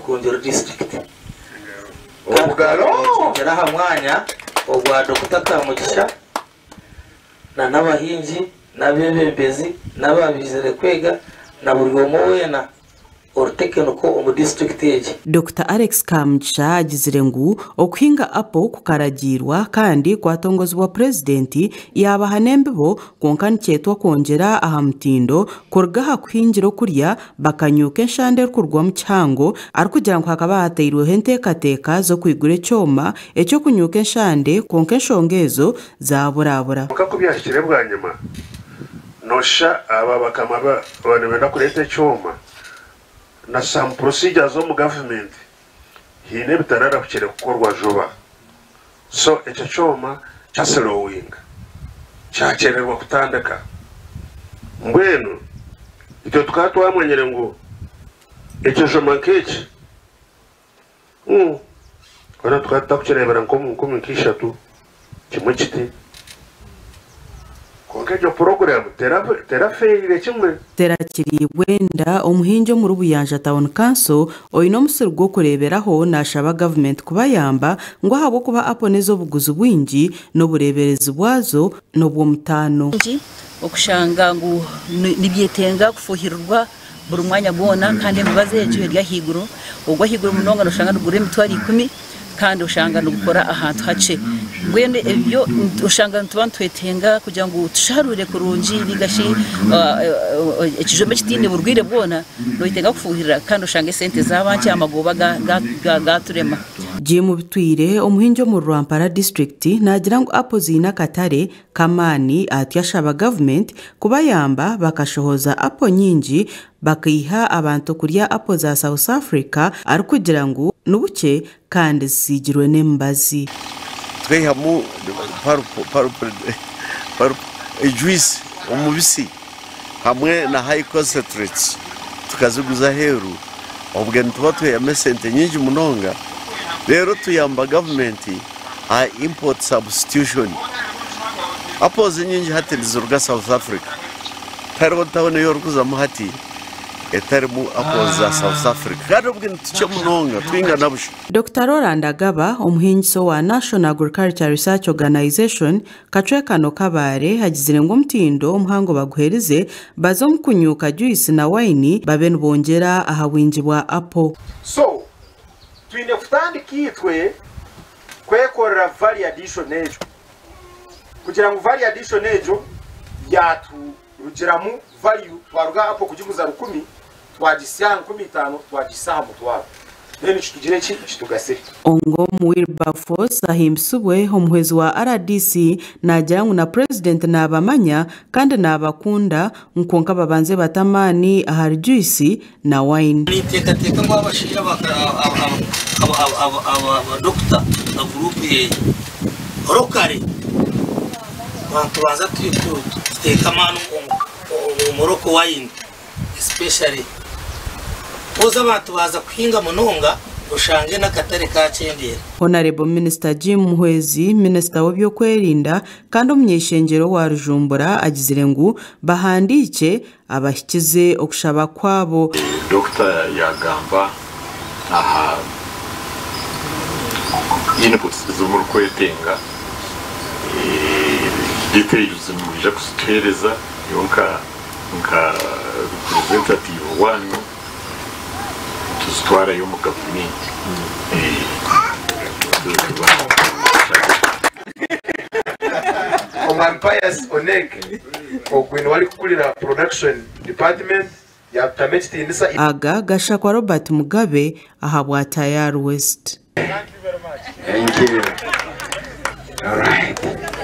Rukungiri disiturikiti kandi twaba aha mwanya ogwa Dokita Kamugisha na n'abahingi n'abeebembezi n'ababaizire kwega na buri omwe weena orutekeniko omu disiturikiti egi. Dokita Alex Kamugisha agizire ngu okuhinga apo kukaragiirwa kandi kwatongozibwa Purezidenti yaabaha n'embibo kwonka nikyetwa kwongyera aha mutindo kuruga aha kuhingira okurya bakanyuuka enshande erikurugwamu kihango arikugira ngu hakaba hateirweho enteekateeka z'okwigura ekyoma eky'okunyuuka enshande kwonka enshonga ezo zaaburabura. Kwonka ku byahikire bwanyima, nooshusha aba bakama baba nibenda kureeta ekyoma na some procedures omu government haine ebitararahukire kukorwa juba so ekyo kyoma kya slowinga kyakyererwa kutandika. Mbwenu itwe tukaba twamanyire ngu ekijuma nk'eki hoona tukaba tutakukireebera nk'omu nkumi nk'ishatu kimwe kiti. Kwonka egyo puroguraamu terafeereire kimwe. Terakiriibwe enda, omuhingi omuri Buyanja Town Council oine omusiri gw'okureeberaho naashaba gavumenti kubayamba ngu ahabw'okuba apo n'ez'obuguzi bwingi n'obureeberezi bwazo n'obw'omutaano. Okushanga ngu nibyetenga kufuuhirirwa buri mwanya gwona kandi emibazi egyo eri ahaiguru, ogwo ahaiguru munonga noshanga nigugura emitwaro ikumi kandi oshanga nigukora ahantu hakye. Mbwenu ebyo oshanga nituba nitwetenga kugira ngu tusharuure kurungi ninga shi ekijuma ekitaine burwaire bwona noyetenga kufuuhirira kandi oshanga esente zaaba nkye amagoba gaaturema. Jim Bitwire, omuhingi omuri Rwampara disiturikiti naagira ngu apo ziine akatare k'amaani atyo ashaba gavumenti kubayamba bakashohoza apo nyingi bakaiha abantu kurya apo za South Africa arikugira ngu nibukye kandi zisiigirwe n'emibazi. Twaihamu pulp, juice, omubisi hamwe na high concentrates tukaziguza aheeru obwe nituba tweihamu esente nyingi munonga reero tuyamba gavumenti aha import substitution. Apples enyingi hati niziruga South Africa. Tihariho tawuni ei orikuzamu hati etarimu apples za South Africa. Kandi obwe nitukye munonga twingana busha. Dokita Roland Agaba, omuhingisa owa National Agriculture Research Organisation, Kacwekano Kabale, agizire ngu omutindo omuhango baguherize baze omu kunyuuka juice na wine babe nibongyera aha bwingi bwa apple. So twine kutandika itwe kwekorera value addition egyo kugira ngu value addition egyo yaturugiramu value twaruga aha apple kugiguza rukumi twagisya aha 5000 twagisya aha mutwaro then kitugire ki kitugasire. Ongom Wilberforce ahimbisibwe omuhwezi wa rdc naagira ngu na Purezidenti naabamanya kandi naabakunda ngu kwonka babanze bate amaani ahari juice na wine. Ninteekateeka ngu abashaija abadokita na guruupu ye rokare tubanze tuteeke amaani omu roko wayini especially haza abantu baaza kuhinga munonga oshange n'akatare kakyendeera. Honarebo Minisita Jim Muhwezi, Minisita w'eby'okwerinda kandi omuny'eishengyero owa Rujumbura agizire ngu bahandiikye abahikize okushaba kwabo. Dokita yaagamba aha inputs ezi murikwetenga, details nimwija kuzituheereza nyowe nka nka representative waanyu tuzitwarayo omu gavumenti. Omwami Pius Onek ogwe niwe arikukurira production department yatutamu ekitiinisa. Aga gashakwa Robert Mugabe ahabwa Tayari West. Thank you. All right.